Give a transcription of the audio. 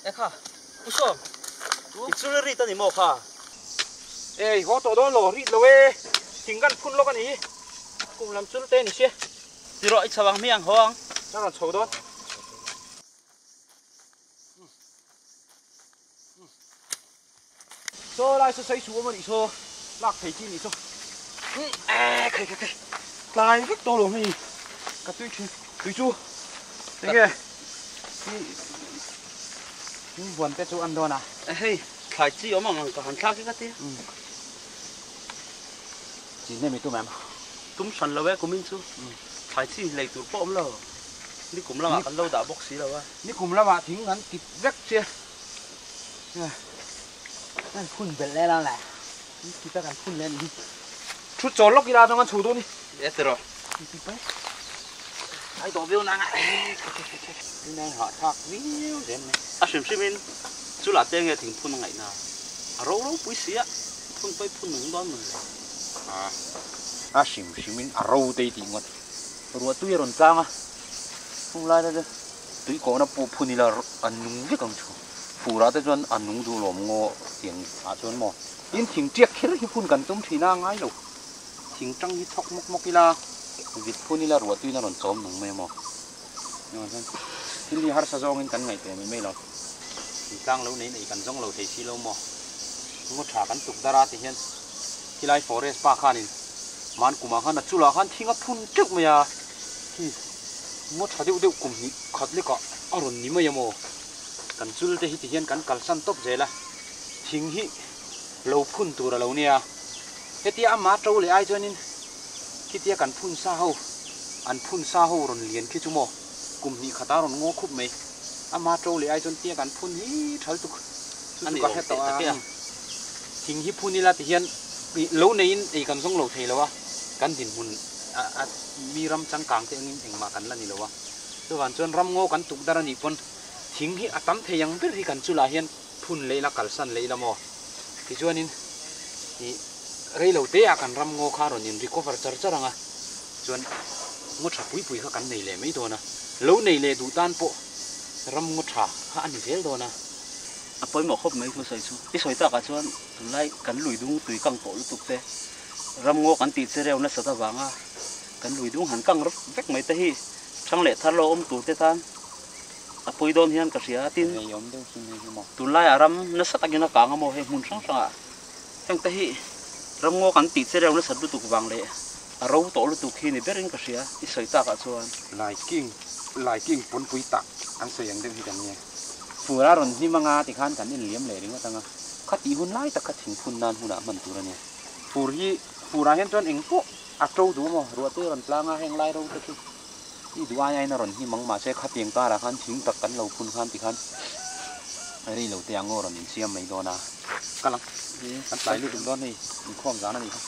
E kha, Pu Sawm, i chul rit a ni maw kha? E, i haw tawh dawn lo, rit lo e, thing kan phun lawk a ni hi, kum lam chul te ni sia. Ti rawh, i chho ang hmiang haw ang. Ka rawn chho dawn. Saw lai saw sawi suh awm a nih saw, lak thei chi a nih saw. E, khai khai khai, tlai vek tawh lo hei, ka tui thin, tui chu enge i huan te chu an dawn a. E hei, thlai chi awm ang ang ka han thlak hi ka ti. Chi hnem i tum em? Tum hran lo e kumin chu, thlai chi lei tur pawh awm lo, nikum lamah kan lo dah bawk si lo a. Nikum lamah thing an kit vek che. An phun belh leh la le. Kita kan phun leh a nih hi. Thu chawl lawk ila chuan kan chho dawn ni. E ti rawh. Ti pai. Ai dawh viau nang a. Tin ai hahthlak viau zel mai. A hrim hrim in chu lah te nge thing phun a ngaihna. A ro ro pui si a, phun pawi phun nung dawn mawn le. A hrim hrim in a ro te i tih ngawt. Ruah tui a rawn tlang a, hung lai te chu tui kohna pawh phun ila an nung vek ang chu. Furah te chuan a nung duh lawm ngaw tiang ah chuan maw. Tin thing tiak kher hi phun kan tum thin a ngai lo. Thing tang hi chhawk mawk mawk ila vit phun ila ruah tuin a rawn chawm nung mai a maw. Chuan thil hi harsa zawngin kan ngaihtuah mai mai lo. Thingtlang lo nei nei kan zawng lo thei si lo maw. Ngaw tha kan tuk dar a ti hian khilai forest pa khanin man kumah khan a chulah khan thing a phun teuh mai a. Khi ngaw tha deuh deuh kum hnih khat lekah a rawn ni mai a maw. Kan chul te hi ti hian kan kalsan tawp zel a, thing hi lo phun tur a lo nia. Hetia ama to leh ai chuanin khitia kan phun sa ho, an phun sa ho rawn lian khi chu maw kum hnih khatah rawn ngaw khup mai. Ama to leh ai chuan tia kan phun hi thal tuk chu chu ka hre tawh a. Thing hi phun ila ti hian lo neiin ei kan zawng lo thei lo a, kan dinhmun a mi ram changkang te angin engmah kan la ni lo a. Chuvang chuan ram ngaw kan tuk dar a nih pawn thing hi a tam thei ang ber hi kan chulah hian phun leh ila kalsan leh ila maw? Tichuanin ih rei lo te ah kan ram ngaw kha a rawn in recover char char ang a, chuan ngaw tha pui pui kha kan nei leh mai dawn a, lo nei leh duh tan pawh ram ngaw tha kha a ni zel dawn a. A pawimawh khawp mai thu sawi chu. I sawi takah chuan tunlai kan lui dung tui kang tawh lutuk te, ram ngaw kan tih che reu nasat avanga kan lui dung han kang vek mai te hi Thang leh thar lo awm tur te tan a pawi dawn hian ka hria tin tunlaiah ram nasa takin a kang a maw hei hmun hrang hrangah heng te hi ramngaw kan tih che reu nasat lutuk vang leh a ro tawh lutuk hi ni berin ka hria i sawi takah chuan. Laiking laiking pawnpui tak an sawi ang deuh hi kan nia. Fur a rawn hnim anga tikhan kan inliam leh ringawt anga kha tih hun lai tak kha thingphun nan hunah hman tur a nia. Fur hi furah hian chuan eng pawh A to duh maw? Ruahtui a rawn tlang a, heng lai ro te khi i duh ai aiin a rawn hnim ang mahse khatiang karah khan thing tak kan lo phun khan tikhan rei lo te ang aw rawn insiam mai dawn a. Kal ang, kan tlai lutuk dawn hei, inkhawm zan a nih kha.